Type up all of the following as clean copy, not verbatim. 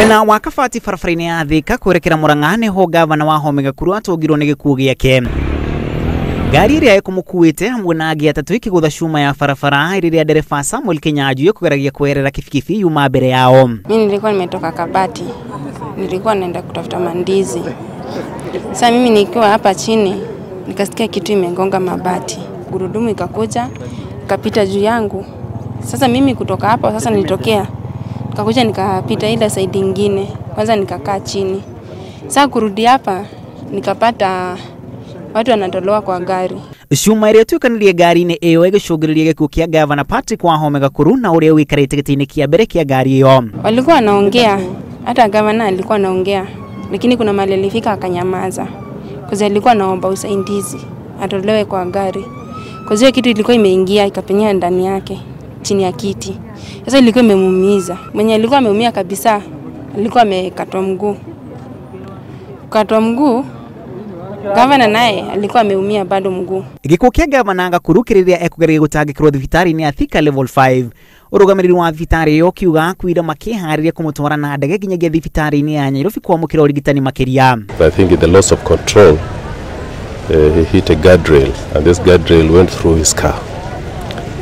Mwena wa Kabati barabara-inĩ ya Thika kwerekera Murang'a nĩho gavana wa Wahome Gakuru atũngirwo nĩ gĩkuũ gĩake. Ngari ĩrĩa ĩkũmũkuĩte hamwe na angĩ atatũ ĩkĩgũtha cuma ya barabara rĩrĩa ndereba Samuel Kinyanjui ekũgeragia kweherera kibikibi yuma mbere yao. Mimi nilikuwa nimetoka Kabati, nilikuwa naenda kutafuta mandizi. Sasa mimi nikiwa hapa chini nikasikia kitu imegonga mabati, gurudumu ikakuja ikapita juu yangu. Sasa mimi kutoka hapo sasa nilitokea nikakuja nikapita ile side nyingine, kwanza nikakaa chini. Sasa kurudi hapa nikapata watu wanatolewa kwa gari. Cuma ĩrĩa ĩtuĩkanĩirie ngari-inĩ ĩyo ĩgĩcũngĩrĩria gĩkuũ kĩa gavana Patrick Wahome Gakuru na ũrĩa ũikarĩte gĩtĩ-inĩ kĩa mbere kĩa ngari ĩyo. Walikuwa wanaongea, hata gavana alikuwa anaongea, lakini kuna mahali alifika akanyamaza. Kwa alikuwa anaomba usaidizi atolewe kwa gari. Kwa hiyo kitu ilikuwa imeingia ikapenyea ndani yake chini ya kiti. Sasa ilikuwa imemuumiza. Mwenye alikuwa ameumia kabisa alikuwa amekatwa mguu. Kukatwa mguu, gavana naye alikuwa ameumia bado mguu. Gĩkuũ kĩa gavana Gakuru kĩrĩa ekũgeria gũtangĩkĩrwo thibitarĩ-inĩ ya Thika Level 5. Ũrũgamĩrĩri wa thibitarĩ ĩyo ũkiuga akuire makĩharĩria kũmũtwara na ndege nginyagia thibitarĩ-inĩ ya Nairobi kwamũkĩra ũrigitani makĩria. I think the loss of control, he hit a guardrail and this guardrail went through his car,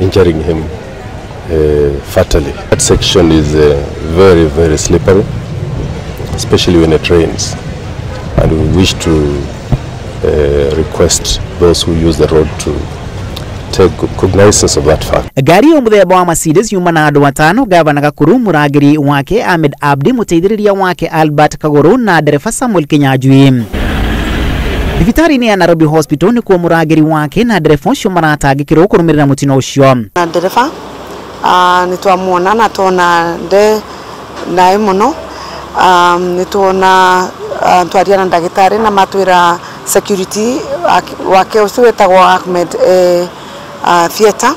injuring him fatally. That section is very, very slippery, especially when it rains, and we wish to request those who use the road to take cognizance of that fact. Ngari ĩyo mũthemba wa Mercedes yuma na andũ atano, gavana Gakuru, mũrangĩri wake Ahmed Abdi, mũteithĩrĩria wake Albert Kaguru na ndereba Samuel Kinyanjui. Thibitarĩ-inĩ ya Nairobi Hospital nĩkuo mũrangĩri wake na ndereba ũcio maratangĩkĩrwo kũrũmĩrĩra mũtino ũcio. Na ndereba nĩtwamuona na tuona nde naĩ mũno, nĩtuona twaria na ndagĩtarĩ na matwĩra security wake ũcio wĩtagwo Ahmed theatre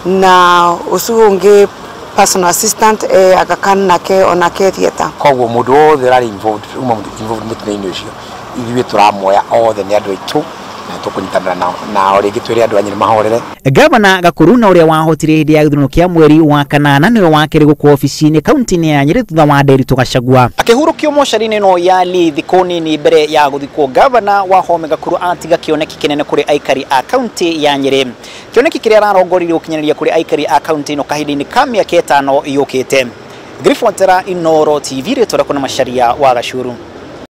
na ũcio ũngĩ personal assistant Aga Khan nake onake theatre. Koguo mũndũ wothe ũrarĩ involved uma involved mũtino-inĩ ũcio ithuĩ tũramoya othe nĩ andũ aitũ na tũkũnyitanĩra nao na o rĩngĩ twĩre andũ a Nyĩrĩ mahorere. Gavana Gakuru na ũrĩa wahotire hĩndĩ ya gĩthurano kĩa mweri wa kanana nĩwe wakerĩ gũkua obici-inĩ kaunti-inĩ ya Nyĩrĩ thutha wa Nderitu Gachagua. Akĩhurũkio mocarĩ-inĩ ĩno ya Lee thikũ nini mbere ya gũthikwo, gavana Wahome Gakuru atiga kĩoneki kĩnene kũrĩ aikari a kaunti ya Nyĩrĩ, kĩoneki kĩrĩa ararongoririe gũkinyanĩria kũrĩ aikari a kaunti ĩno kahinda-inĩ ka mĩaka ĩtano yũkĩte. Ngĩribotera Inooro TV, rĩtwa rĩakwa nĩ Macharia wa Gacuru.